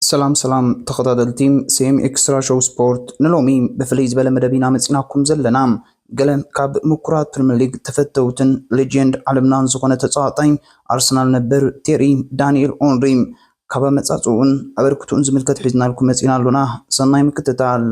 ሰላም ሰላም ተኸታተልቲ ሴም ኤክስትራ ሾው ስፖርት፣ ንሎሚ ብፍልይ ዝበለ መደብ ኢና መፂናኩም ዘለና። ገለ ካብ ምኩራት ፕሪምየር ሊግ ተፈተውትን ሌጀንድ ዓለምናን ዝኾነ ተፃዋታይ ኣርሰናል ነበር ቴሪ ዳንኤል ኦንሪ ካብ ኣመፃፅኡን ኣበርክትኡን ዝምልከት ሒዝናልኩም መፂና ኣሎና። ሰናይ ምክትታል።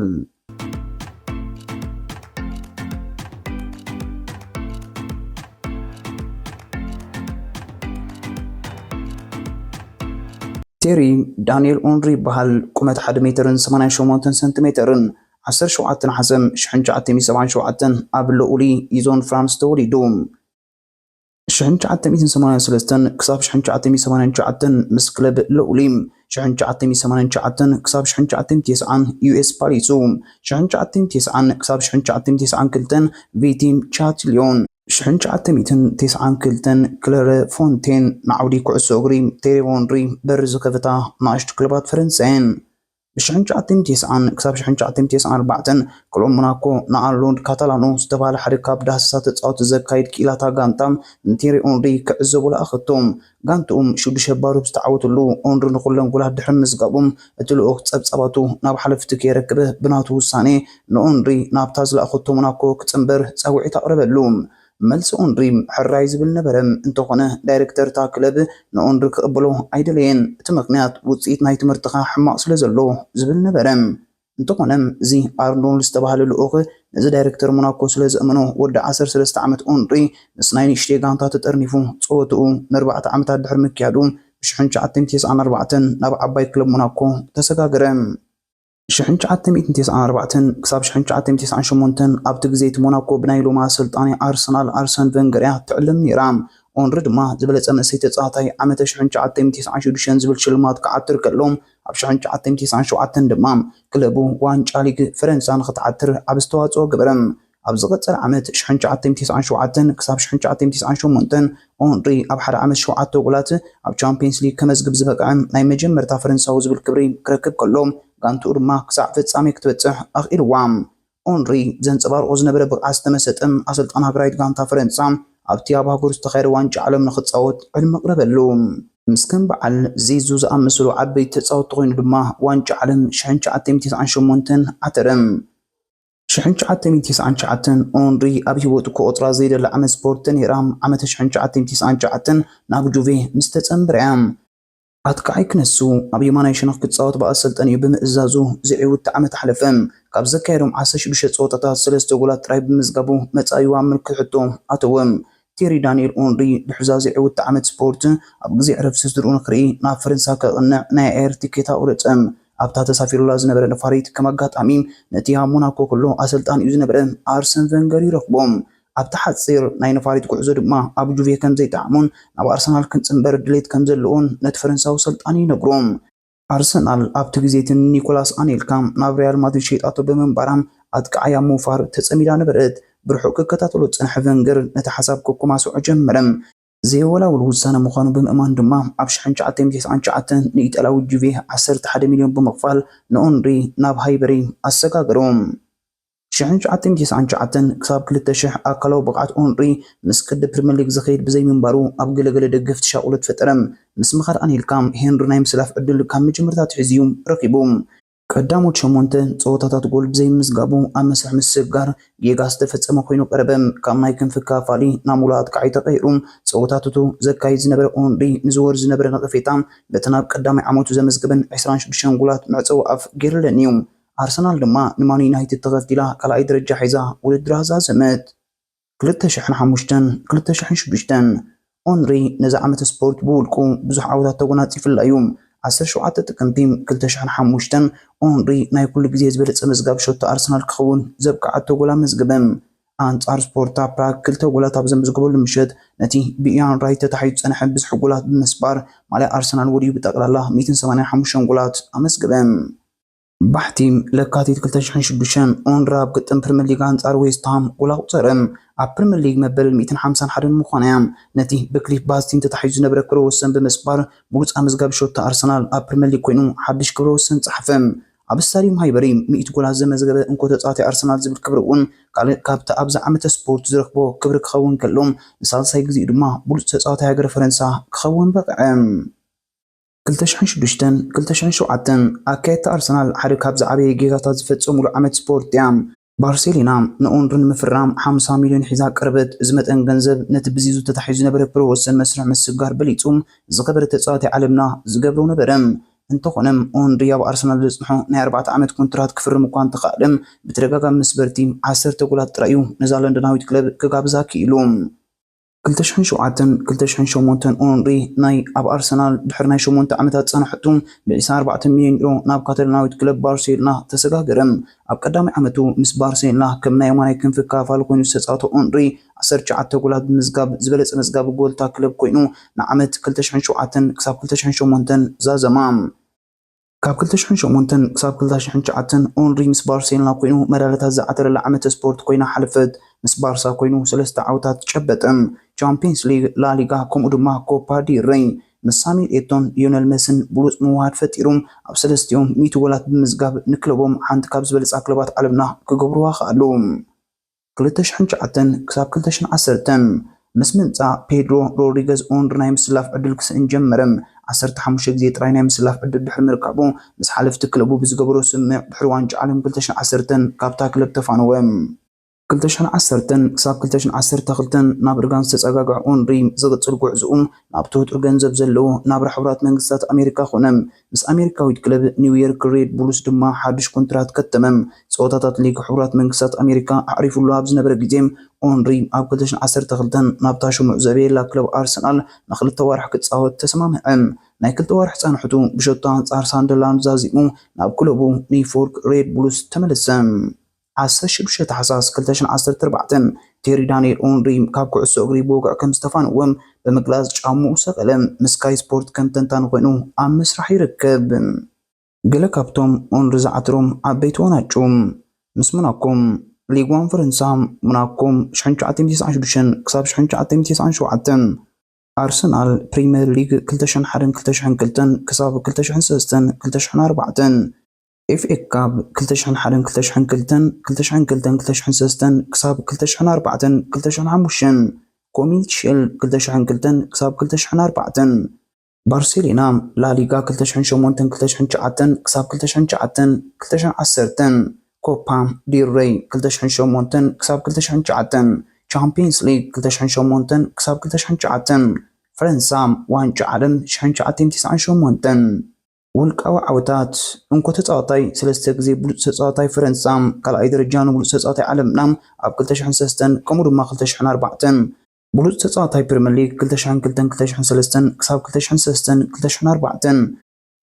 ቴሪ ዳንኤል ኦንሪ ይበሃል። ቁመት ሓደ ሜትርን ሰማንያን ሸሞንተን ሰንቲሜተርን፣ ዓሰርተ ሸውዓተ ነሓሰ ሽሕን ትሽዓተ ሚእትን ሰብዓን ሸውዓተን ኣብ ሎኡሊ ይዞን ፍራንስ ተወሊዱ። ሽሕን ትሽዓተ ሚእትን ሰማንያን ሰለስተን ክሳብ ሽሕን ትሽዓተ ሚእትን ሰማንያን ትሽዓተን ምስ ክለብ ሎኡሊ፣ ሽሕን ትሽዓተ ሚእትን ሰማንያን ትሽዓተን ክሳብ ሽሕን ትሽዓተ ሚእትን ተስዓን ዩ ኤስ ፓሊሱ፣ ሽሕን ትሽዓተ ሚእትን ተስዓን ክሳብ ሽሕን ትሽዓተ ሚእትን ተስዓን ክልተን ቪቲም ቻትሊዮን፣ ሽሕን ትሽዓተ ሚእትን ተስዓን ክልተን ክለረ ፎንቴን ንዓውዲ ኩዕሶ እግሪ ቴሪ ኦንሪ በሪ ዝኸፈታ ንኣሽቱ ክለባት ፈረንሳ እየን። ብሽሕን ትሽዓተ ሚእትን ተስዓን ክሳብ ሽሕን ትሽዓተ ሚእትን ተስዓን ኣርባዕተን ክለብ ሞናኮ ንኣርኖልድ ካታላኖ ዝተባህለ ሓደ ካብ ዳህሰሳ ተጻወቲ ዘካይድ ክኢላታ ጋንታ ንቴሪ ኦንሪ ክዕዘቡ ለኣኸቶ። ጋንትኦም ሽዱሽተ ባዶ ብዝተዓወተሉ ኦንሪ ንኹለን ጎላት ድሕሪ ምዝጋቦም እቲ ልኡኽ ጸብጻባቱ ናብ ሓለፍቲ ከየረክበ ብናቱ ውሳኔ ንኦንሪ ናብታ ዝለኣኸቶ ሞናኮ ክጽንበር ጻውዒት ኣቕረበሉ። መልሲ ኦንሪ ሕራይ ዝብል ነበረ። እንተኾነ ዳይሬክተር እታ ክለብ ንኦንሪ ክቕበሎ ኣይደለየን። እቲ ምኽንያት ውጽኢት ናይ ትምህርትኻ ሕማቕ ስለ ዘሎ ዝብል ነበረ። እንተኾነ እዚ ኣርኖልድ ዝተባህለ ልኡኽ ነዚ ዳይሬክተር ሞናኮ ስለ ዘእመኖ ወዲ ዓሰርተ ሰለስተ ዓመት ኦንሪ ምስ ናይ ንእሽተይ ጋንታ ተጠርኒፉ ጸወትኡ ንኣርባዕተ ዓመታት ድሕሪ ምክያዱ ብሽሕን ትሽዓተ ሚእትን ተስዓን ኣርባዕተን ናብ ዓባይ ክለብ ሞናኮ ተሰጋገረ። ሽሕን ትሽዓተ ሚእትን ተስዓን ኣርባዕተን ክሳብ ሽሕን ትሽዓተ ሚእትን ተስዓን ሸሞንተን ኣብቲ ግዜ እቲ ሞናኮ ብናይ ሎማ ኣሰልጣኒ ኣርሰናል ኣርሰን ቨንገር እያ ትዕለም ነይራ። ኦንሪ ድማ ዝበለጸ መንእሰይ ተጻዋታይ ዓመተ ሽሕን ትሽዓተ ሚእትን ተስዓን ሽዱሽተን ዝብል ሽልማት ክዓትር ከሎ ኣብ ሽሕን ትሽዓተ ሚእትን ተስዓን ሸውዓተን ድማ ክለቡ ዋንጫ ሊግ ፈረንሳ ንኽትዓትር ዓቢ ኣስተዋጽኦ ገበረ። ኣብ ዝቐጸለ ዓመት ሽሕን ትሽዓተ ሚእትን ተስዓን ሸውዓተን ክሳብ ሽሕን ትሽዓተ ሚእትን ተስዓን ሸሞንተን ኦንሪ ኣብ ሓደ ዓመት ሸውዓተ ጎላት ኣብ ቻምፒየንስ ሊግ ከመዝግብ ዝበቅዐ ናይ መጀመርታ ፈረንሳዊ ዝብል ክብሪ ክረክብ ከሎ ጋንትኡ ድማ ክሳዕ ፍጻሜ ክትበጽሕ ኣኽኢልዋ። ኦንሪ ብዘንጸባርቖ ዝነበረ ብቕዓት ዝተመሰጠ ኣሰልጣን ሃገራዊት ጋንታ ፈረንሳ ኣብቲ ኣብ ሃገሩ ዝተኻየደ ዋንጫ ዓለም ንኽጻወት ዕድመ ኣቕረበሉ። ምስ ከም በዓል ዚዙ ዝኣመሰሉ ዓበይቲ ተጻወትቲ ኮይኑ ድማ ዋንጫ ዓለም ሽሕን ትሽዓተ ሚእትን ተስዓን ሸሞንተን ዓተረ። ሽሕን ትሽዓተ ሚእትን ተስዓን ትሽዓተን ኦንሪ ኣብ ህይወቱ ክቆጽራ ዘይደሊ ዓመት ስፖርት ነይራ። ዓመተ ሽሕን ትሽዓተ ሚእትን ተስዓን ትሽዓተን ናብ ጁቬ ምስ ተጸንበረ እያ። ኣጥቃዓይ ክነሱ ኣብ የማናይ ሸነኽ ክጻወት ብኣሰልጠኒኡ ብምእዛዙ ዘዒውቲ ዓመት ኣሕለፈ። ካብ ዘካየዶም ዓሰርተ ሽዱሽተ ጸወታታት ሰለስተ ጎላት ጥራይ ብምዝጋቡ መጻኢኡ ኣብ ምልክት ሕቶ ኣተወ። ቴሪ ዳንኤል ኦንሪ ድሕሪ እዛ ዘዒውቲ ዓመት ስፖርት ኣብ ግዜ ዕረፍቲ ስድርኡ ንክርኢ ናብ ፈረንሳ ከቕንዕ ናይ ኣየር ቲኬት ኣቑረጸ። ኣብታ ተሳፊሩላ ዝነበረ ነፋሪት ከም ኣጋጣሚ ነቲ ኣብ ሞናኮ ከሎ ኣሰልጣኒኡ ዝነበረ ኣርሰን ቨንገር ይረኽቦ። ኣብቲ ሓጺር ናይ ነፋሪት ጉዕዞ ድማ ኣብ ጁቬ ከም ዘይጠዓሞን ናብ ኣርሰናል ክንጽንበር ድሌት ከም ዘለዎን ነቲ ፈረንሳዊ ሰልጣኒ ይነግሮ። ኣርሰናል ኣብቲ ግዜ እቲ ንኒኮላስ ኣኔልካ ናብ ሪያል ማድሪድ ሸይጣቶ ብምንባራ ኣጥቃዓይ ኣብ ምውፋር ተጸሚዳ ነበረት። ብርሑቕ ክከታተሎ ዝጸንሐ ቨንገር ነቲ ሓሳብ ከኮማስዖ ጀመረ። ዘየወላውል ውሳነ ምዃኑ ብምእማን ድማ ኣብ ሽሕን ትሽዓተ ሚእትን ተስዓን ትሽዓተን ንኢጣልያዊ ጁቬ ዓሰርተ ሓደ ሚልዮን ብምኽፋል ንኦንሪ ናብ ሃይበሪ ኣሰጋገሮ። ሽሕን ትሽዓተ ሚእትን ተስዓን ትሽዓተን ክሳብ ክልተ ሽሕ ኣካላዊ ብቕዓት ኦንሪ ምስ ቅዲ ፕሪምየር ሊግ ዝኸይድ ብዘይምንባሩ ኣብ ገለገለ ደገፍቲ ሻቕሎት ፈጠረ። ምስ ምኻድ ኣኔልካ ሄንሪ ናይ ምስላፍ ዕድል ካብ መጀመርታ ኣትሒዙ እዩ ረኺቡ። ቀዳሞት ሸሞንተ ጸወታታት ጎል ብዘይምዝጋቡ ኣብ መስርሕ ምስግጋር ጌጋ ዝተፈጸመ ኮይኑ ቀረበ። ካብ ናይ ክንፊ ከፋፋሊ ናብ ምሉእ ኣጥቃዓይ ተቐይሩ ጸወታታቱ ዘካይድ ዝነበረ ኦንሪ ንዝወርድ ዝነበረ ነቐፌታ በቲ ናብ ቀዳማይ ዓመቱ ዘመዝገበን ዕስራን ሽዱሽተን ጎላት መዕጸዊ ኣፍ ገይርለን እዩ። ኣርሰናል ድማ ንማን ዩናይትድ ተኸፊላ ካልኣይ ደረጃ ሒዛ ውድድራ ዛዘመት። ክልተ ሽሕን ሓሙሽተን ክልተ ሽሕን ሽዱሽተን ኦንሪ ነዚ ዓመተ ስፖርት ብውልቁ ብዙሕ ዓወታት ተጎናጺፉላ እዩ። ዓሰርተ ሸውዓተ ጥቅምቲ ክልተ ሽሕን ሓሙሽተን ኦንሪ ናይ ኩሉ ግዜ ዝበለጸ መዝጋቢ ሸቶ ኣርሰናል ክኸውን ዘብቅዓቶ ጎል ኣመዝገበ። ኣንጻር ስፖርታ ፕራግ ክልተ ጎላት ኣብ ዘመዝገበሉ ምሸት ነቲ ብኢያን ራይት ተታሒዙ ዝጸንሐ ብዝሒ ጎላት ብምስባር ማልያ ኣርሰናል ወዲኡ ብጠቕላላ ሚእትን ሰማንያን ሓሙሽተን ጎላት ኣመዝገበ። ባሕቲ ለካቲት ክልተ ሽሕን ሽዱሽተን ኦንሪ ኣብ ግጥም ፕሪምየር ሊግ ኣንጻር ዌስት ሃም ጎል ኣቑጸረ። ኣብ ፕሪምየር ሊግ መበል ሚእትን ሓምሳን ሓደን ምዃና እያ። ነቲ ብክሊፍ ባስቲን ተታሒዙ ዝነበረ ክብረ ወሰን ብምስባር ብሉጽ ኣመዝጋቢ ሸቶ ኣርሰናል ኣብ ፕሪምየር ሊግ ኮይኑ ሓድሽ ክብረ ወሰን ጸሓፈ። ኣብ ስታድዩም ሃይበሪ ሚእቲ ጎላት ዘመዝገበ እንኮ ተጻዋታይ ኣርሰናል ዝብል ክብሪ እውን ካልእ ካብቲ ኣብዚ ዓመተ ስፖርት ዝረኽቦ ክብሪ ክኸውን ከሎ ንሳልሳይ ግዜኡ ድማ ብሉጽ ተጻዋታይ ሃገረ ፈረንሳ ክኸውን በቕዐ። ክልተ ሽሕን ሽዱሽተን ክልተ ሽሕን ሸውዓተን ኣካየድቲ ኣርሰናል ሓደ ካብ ዝዓበየ ጌጋታት ዝፈጸሙሉ ዓመት ስፖርት እያ። ባርሴሎና ንኦንሪ ንምፍራም ሓምሳ ሚልዮን ሒዛ ቀረበት። እዚ መጠን ገንዘብ ነቲ ብዚዙ ተታሒዙ ዝነበረ ፕሮ ወሰን መስርሕ ምስጋር በሊጹ፣ ዝኸበረ ተጻዋታይ ዓለምና ዝገብሮ ነበረ። እንተኾነ ኦንሪ ኣብ ኣርሰናል ዘጽንሖ ናይ ኣርባዕተ ዓመት ኮንትራት ክፍርም እኳ እንተኸኣለ፣ ብተደጋጋሚ መስበርቲ ዓሰርተ ጎላት ጥራይ እዩ ነዛ ለንደናዊት ክለብ ክጋብዛ ክኢሉ። ክልተ ሽሕን ሸውዓተን ክልተ ሽሕን ሸሞንተን ኦንሪ ናይ ኣብ ኣርሰናል ድሕሪ ናይ ሸሞንተ ዓመታት ጻንሖቱ ብ ዕስራን ኣርባዕተን ሚልዮን ዩሮ ናብ ካታሎናዊት ክለብ ባርሴሎና ተሰጋገረ። ኣብ ቀዳማይ ዓመቱ ምስ ባርሴሎና ከም ናይ የማናይ ክንፊ ክፋል ኮይኑ ዝተጻወተ ኦንሪ ዓሰርተ ትሽዓተ ጎላት ብምዝጋብ ዝበለጸ መዝጋቢ ጎልታ ክለብ ኮይኑ ንዓመት ክልተ ሽሕን ሸውዓተን ክሳብ ክልተ ሽሕን ሸሞንተን ዛዘማ። ካብ ክልተ ሽሕን ሸሞንተን ክሳብ ክልተ ሽሕን ትሽዓተን ኦንሪ ምስ ባርሴሎና ኮይኑ መዳልያታት ዝዓተረላ ዓመተ ስፖርት ኮይና ሓለፈት። ምስ ባርሳ ኮይኑ ሰለስተ ዓወታት ጨበጠ፣ ቻምፒየንስ ሊግ፣ ላሊጋ ከምኡ ድማ ኮፓ ዲል ሬይ። ምስ ሳሙኤል ኤቶን፣ ሊዮነል መሲን ብሉጽ ምውሃድ ፈጢሩ ኣብ ሰለስቲኦም ሚእቲ ጎላት ብምዝጋብ ንክለቦም ሓንቲ ካብ ዝበለጻ ክለባት ዓለምና ክገብርዋ ከኣሉ። ክልተ ሽሕን ትሽዓተን ክሳብ ክልተ ሽሕን ዓሰርተን ምስ ምምጻእ ፔድሮ ሮድሪገዝ ኦንሪ ናይ ምስላፍ ዕድል ክስእን ጀመረ። ዓሰርተ ሓሙሽተ ግዜ ጥራይ ናይ ምስላፍ ዕድል ድሕሪ ምርካቡ ምስ ሓለፍቲ ክለቡ ብዝገበሮ ስምምዕ ድሕሪ ዋንጫ ዓለም ክልተ ሽሕን ዓሰርተን ካብታ ክለብ ተፋነወ። ክልተ ሽሕን ዓሰርተን ክሳብ ክልተ ሽሕን ዓሰርተ ክልተን ናብ እርጋን ዝተጸጋግዐ ኦንሪ ዝቕጽል ጉዕዝኡ ናብ ትሑት ገንዘብ ዘለዎ ናብራ ሕቡራት መንግስታት ኣሜሪካ ኮነ። ምስ ኣሜሪካዊት ክለብ ኒውዮርክ ሬድ ቡልስ ድማ ሓድሽ ኮንትራት ከተመ። ጸወታታት ሊግ ሕቡራት መንግስታት ኣሜሪካ ኣዕሪፉሉ ኣብ ዝነበረ ግዜ ኦንሪ ኣብ ክልተ ሽሕን ዓሰርተ ክልተን ናብታ ሽሙዕ ዘብየላ ክለብ ኣርሰናል ንክልተ ዋርሕ ክጻወት ተሰማምዐ። ናይ ክልተ ዋርሕ ጻንሕቱ ብሸቶ ኣንጻር ሳንደርላንድ ዛዚሙ ናብ ክለቡ ኒውዮርክ ሬድ ቡልስ ተመለሰ። ዓሰርተ ሽዱሽተ ታሕሳስ ክልተ ሽሕን ዓሰርተ ኣርባዕተን ቴሪ ዳንኤል ኦንሪ ካብ ኩዕሶ እግሪ ብወግዒ ከም ዝተፋነወ ብምግላጽ ጫምኡ ሰቐለ። ምስ ስካይ ስፖርት ከም ተንታኒ ኮይኑ ኣብ ምስራሕ ይርከብ። ገለ ካብቶም ኦንሪ ዝዓትሮም ዓበይቲ ዋንጫ ምስ ሞናኮ፣ ሊግ ዋን ፈረንሳ፣ ሞናኮ ሽሕን ትሽዓተ ሚእትን ተስዓን ሽዱሽተን ክሳብ ሽሕን ትሽዓተ ሚእትን ተስዓን ሸውዓተን፣ ኣርሰናል ፕሪምየር ሊግ ክልተ ሽሕን ሓደን ክልተ ሽሕን ክልተን ክሳብ ክልተ ሽሕን ሰለስተን ክልተ ሽሕን ኣርባዕተን፣ ኤፍ ኤ ካፕ ክልተ ሽሕን ሓደን ክልተ ሽሕን ክልተን ክልተ ሽሕን ክልተን ክልተ ሽሕን ሰለስተን ክሳብ ክልተ ሽሕን ኣርባዕተን ክልተ ሽሕን ሓሙሽተን፣ ኮሚኒቲ ሺልድ ክልተ ሽሕን ክልተን ክሳብ ክልተ ሽሕን ኣርባዕተን፣ ባርሴሎና፣ ላሊጋ ክልተ ሽሕን ሸሞንተን ክልተ ሽሕን ትሽዓተን ክሳብ ክልተ ሽሕን ትሽዓተን ክልተ ሽሕን ዓሰርተን፣ ኮፓ ዲል ሬይ ክልተ ሽሕን ሸሞንተን ክሳብ ክልተ ሽሕን ትሽዓተን፣ ቻምፒየንስ ሊግ ክልተ ሽሕን ሸሞንተን ክሳብ ክልተ ሽሕን ትሽዓተን፣ ፈረንሳ፣ ዋንጫ ዓለም ሽሕን ትሽዓተ ሚእትን ተስዓን ሸሞንተን። ውልቃዊ ዓወታት፣ እንኮ ተጻዋታይ፣ ሰለስተ ግዜ ብሉጽ ተጻዋታይ ፈረንሳ፣ ካልኣይ ደረጃ ንብሉጽ ተጻዋታይ ዓለምና ኣብ ክልተ ሽሕን ሰለስተን ከምኡ ድማ ክልተ ሽሕን ኣርባዕተን፣ ብሉጽ ተጻዋታይ ፕሪምየር ሊግ ክልተ ሽሕን ክልተን ክልተ ሽሕን ሰለስተን ክሳብ ክልተ ሽሕን ሰለስተን ክልተ ሽሕን ኣርባዕተን፣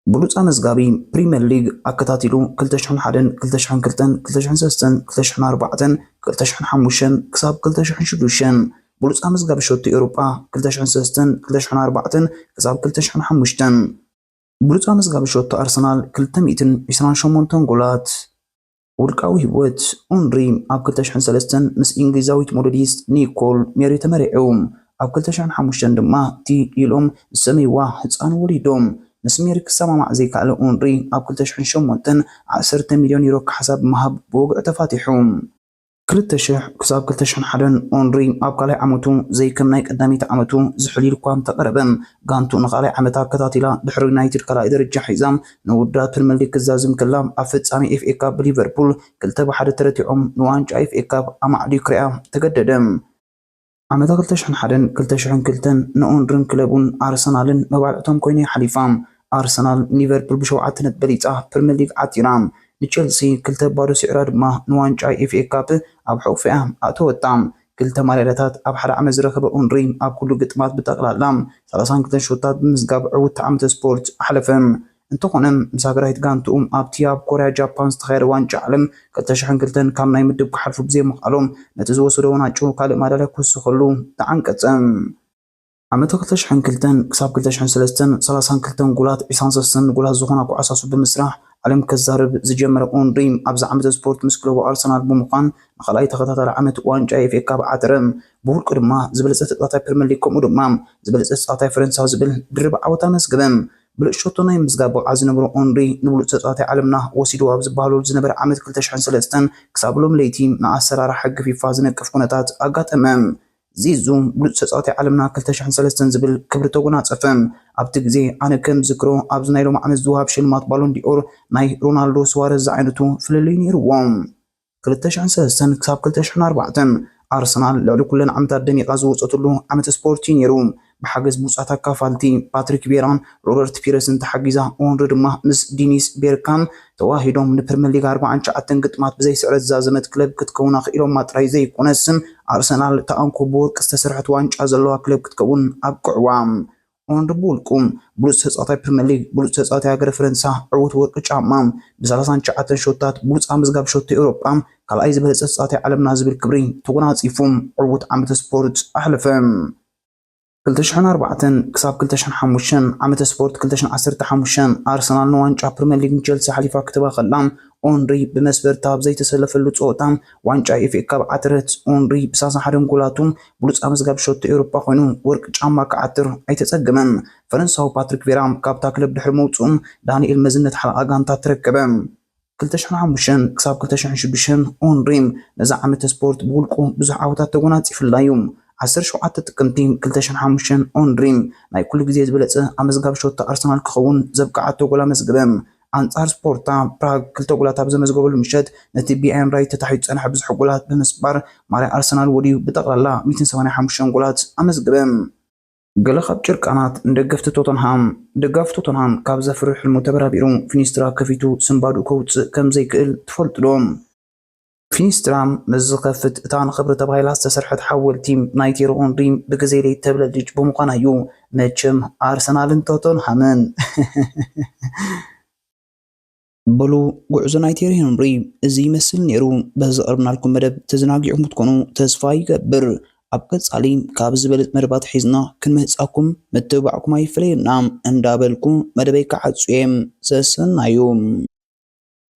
ብሉጽ ኣመዝጋቢ ፕሪምየር ሊግ ኣከታቲሉ ክልተ ሽሕን ሓደን ክልተ ሽሕን ክልተን ክልተ ሽሕን ሰለስተን ክልተ ሽሕን ኣርባዕተን ክልተ ሽሕን ሓሙሽተን ክሳብ ክልተ ሽሕን ሽዱሽተን፣ ብሉጽ ኣመዝጋቢ ሸቶ ኤውሮጳ ክልተ ሽሕን ሰለስተን ክልተ ሽሕን ኣርባዕተን ክሳብ ክልተ ሽሕን ሓሙሽተን፣ ብሉጽ ኣመዝጋቢ ሸቶ ኣርሰናል ክልተ ሚእትን ዕስራን ሸሞንተን ጎላት። ውልቃዊ ህይወት፣ ኦንሪ ኣብ ክልተ ሽሕን ሰለስተን ምስ እንግሊዛዊት ሞዴሊስት ኒኮል ሜሪ ተመርዒዉ። ኣብ ክልተ ሽሕን ሓሙሽተን ድማ ቲ ኢሎም ዝሰመይዋ ህጻን ወሊዶም። ምስ ሜሪ ክሰማማዕ ዘይከኣለ ኦንሪ ኣብ ክልተ ሽሕን ሸሞንተን ዓሰርተ ሚልዮን ዩሮ ካሕሳ ብምሃብ ብወግዒ ተፋቲሑ። ክልተ ሽሕ ክሳብ ክልተ ሽሕን ሓደን ኦንሪ ኣብ ካልኣይ ዓመቱ ዘይከም ናይ ቀዳመይቲ ዓመቱ ዝሕልይል እኳ እንተቐረበ፣ ጋንቱ ንኻልኣይ ዓመት ኣከታቲላ ድሕሪ ዩናይትድ ካልኣይ ደረጃ ሒዛ ንውድድራት ፕሪምየር ሊግ ክዛዝም ከላ፣ ኣብ ፍጻሜ ኤፍ ኤ ካፕ ብሊቨርፑል ክልተ ብሓደ ተረቲዖም ንዋንጫ ኤፍ ኤ ካፕ ኣማዕድዩ ክሪኣ ተገደደ። ዓመታ ክልተ ሽሕን ሓደን ክልተ ሽሕን ክልተን ንኦንሪን ክለቡን ኣርሰናልን መባልዕቶም ኮይና እያ ሓሊፋ። ኣርሰናል ሊቨርፑል ብሸውዓተ ነጥቢ በሊጻ ፕሪምየር ሊግ ዓቲራ። ንቼልሲ ክልተ ባዶ ስዒራ ድማ ንዋንጫ ኤፍ ኤ ካፕ ኣብ ሕቑፋ እያ ኣእተወታ። ክልተ ማዳልያታት ኣብ ሓደ ዓመት ዝረኸበ ኦንሪ ኣብ ኩሉ ግጥማት ብጠቕላላ ሰላሳን ክልተን ሾታት ብምዝጋብ ዕውት ዓመተ ስፖርት ኣሕለፈ። እንተኾነ ምስ ሃገራዊት ጋንትኡ ኣብቲ ኣብ ኮርያ ጃፓን ዝተኻየደ ዋንጫ ዓለም ክልተ ሽሕን ክልተን ካብ ናይ ምድብ ክሓልፉ ብዘይምኽኣሎም ነቲ ዝወሰዶ ዋንጫ ካልእ ማዳልያ ክውስኸሉ ተዓንቀጸ። ዓመተ ክልተ ሽሕን ክልተን ክሳብ ክልተ ሽሕን ሰለስተን ሰላሳን ክልተን ጎላት ዕስራን ሰለስተን ጎላት ዝኾና ኳዕሳሱ ብምስራሕ ዓለም ከዛርብ ዝጀመረ ኦንሪ ኣብዚ ዓመተ ስፖርት ምስ ክለቡ ኣርሰናል ብምዃን ንኻልኣይ ተኸታታሊ ዓመት ዋንጫ ኤፍ ኤ ካፕ ዓተረ። ብውልቁ ድማ ዝበለጸ ተጻዋታይ ፕሪምየር ሊግ ከምኡ ድማ ዝበለጸ ተጻዋታይ ፈረንሳ ዝብል ድርብ ዓወት ኣመዝገበ። ብሉጽ ሸቶ ናይ ምዝጋብ ብቕዓት ዝነበሮ ኦንሪ ንብሉጽ ተጻዋታይ ዓለምና ወሲድዎ ኣብ ዝበሃለሉ ዝነበረ ዓመት ክልተ ሽሕን ሰለስተን ክሳብ ሎም ለይቲ ንኣሰራርሓ ሕጊ ፊፋ ዝነቅፍ ኩነታት ኣጋጠመ። ዚዙ ብሉጽ ተጻዋታይ ዓለምና ክልተ ሽሕን ሰለስተን ዝብል ክብሪ ተጎናጸፈ። ኣብቲ ግዜ ኣነ ከም ዝክሮ ኣብዚ ናይ ሎም ዓመት ዝወሃብ ሽልማት ባሎን ዲኦር ናይ ሮናልዶ ስዋረዝ ዝዓይነቱ ፍልልይ ነይርዎ። ክልተ ሽሕን ሰለስተን ክሳብ ክልተ ሽሕን ኣርባዕተን ኣርሰናል ልዕሊ ኩለን ዓመታት ደሚቓ ዝወጸትሉ ዓመት ስፖርት እዩ ነይሩ። ብሓገዝ ብሉጻት ኣካፋልቲ ፓትሪክ ቬራን ሮበርት ፒረስን ተሓጊዛ፣ ኦንሪ ድማ ምስ ዲኒስ ቤርካም ተዋሂዶም ንፕሪምየር ሊግ ኣርባዓን ትሽዓተን ግጥማት ብዘይስዕረት ዝዛዘመት ክለብ ክትከውን ኣኽኢሎማ ጥራይ ዘይኮነስ ኣርሰናል ተኣንኮ ብወርቂ ዝተሰርሐት ዋንጫ ዘለዋ ክለብ ክትከውን ኣብቅዕዋ። ኦንሪ ብውልቁ ብሉጽ ተጻዋታይ ፕሪምየር ሊግ፣ ብሉጽ ተጻዋታይ ሃገረ ፈረንሳ፣ ዕዉት ወርቂ ጫማ፣ ብ ሰላሳን ትሽዓተን ሾታት ብሉጽ ኣመዝጋቢ ሾቶ ኤውሮጳ፣ ካልኣይ ዝበለጸ ተጻዋታይ ዓለምና ዝብል ክብሪ ተጎናጺፉ ዕዉት ዓመተ ስፖርት ኣሕለፈ። ክልተ ሽሕን ኣርባዕተን ክሳብ ክልተ ሽሕን ሓሙሽተን ዓመተ ስፖርት ክልተ ሽሕን ዓሰርተ ሓሙሽተን ኣርሰናል ንዋንጫ ፕሪምየር ሊግ ንቸልሲ ሓሊፋ ክትባ ከላ ኦንሪ ብመስበርታ ኣብ ዘይተሰለፈሉ ጸወታ ዋንጫ ኤፍ ኤ ካፕ ዓተረት። ኦንሪ ብሳሳ ሓደን ጎላቱ ብሉጽ ኣመዝጋቢ ሾቶ ኤውሮጳ ኮይኑ ወርቂ ጫማ ክዓትር ኣይተጸገመን። ፈረንሳዊ ፓትሪክ ቬራ ካብታ ክለብ ድሕሪ መውጽኡ ዳንኤል መዝነት ሓለቓ ጋንታ ተረከበ። ክልተ ሽሕን ሓሙሽተን ክሳብ ክልተ ሽሕን ሽዱሽተን ኦንሪ ነዛ ዓመተ ስፖርት ብውልቁ ብዙሕ ዓወታት ተጎናጺፉላ እዩ። ዓሰርተ ሸውዓተ ጥቅምቲ ክልተ ሽሕን ሓሙሽተን ኦንሪ ናይ ኩሉ ግዜ ዝበለጸ ኣመዝጋቢ ሾቶ ኣርሰናል ክኸውን ዘብቅዓቶ ጎል ኣመዝገበ። ኣንጻር ስፖርታ ፕራግ ክልተ ጎላት ኣብ ዘመዝገበሉ ምሸት ነቲ ብኣይን ራይት ተታሒዙ ዝጸንሐ ብዙሕ ጎላት ብምስባር ማልያ ኣርሰናል ወድዩ ብጠቕላላ ሚእትን ሰማንያን ሓሙሽተን ጎላት ኣመዝገበ። ገለ ካብ ጭርቃናት ንደገፍቲ ቶተንሃም። ደጋፊ ቶተንሃም ካብ ዘፍርሕ ሕልሙ ተበራቢሩ ፊኒስትራ ከፊቱ ስንባዱ ከውጽእ ከም ዘይክእል ትፈልጡ ዶ? ፊኒስትራ ምስ ዝኸፍት እታ ንኽብሪ ተባሂላ ዝተሰርሐት ሓወልቲ ናይ ቴሪ ኦንሪ ብግዜ ለይቲ ተብለጭልጭ ብምዃና እዩ። መቸም ኣርሰናልን ቶተንሃምን። በሉ፣ ጉዕዞ ናይ ቴሪ ሄንሪ እዚ ይመስል ነይሩ። በዚ ዘቕረብናልኩም መደብ ተዘናጊዕኩም ክትኮኑ ተስፋ ይገብር። ኣብ ቀጻሊ ካብ ዝበልጽ መደባት ሒዝና ክንመጽኣኩም ምትብባዕኩም ኣይፈለየና እንዳበልኩ መደበይ ክዓጹ እየ። ሰሰናዩ።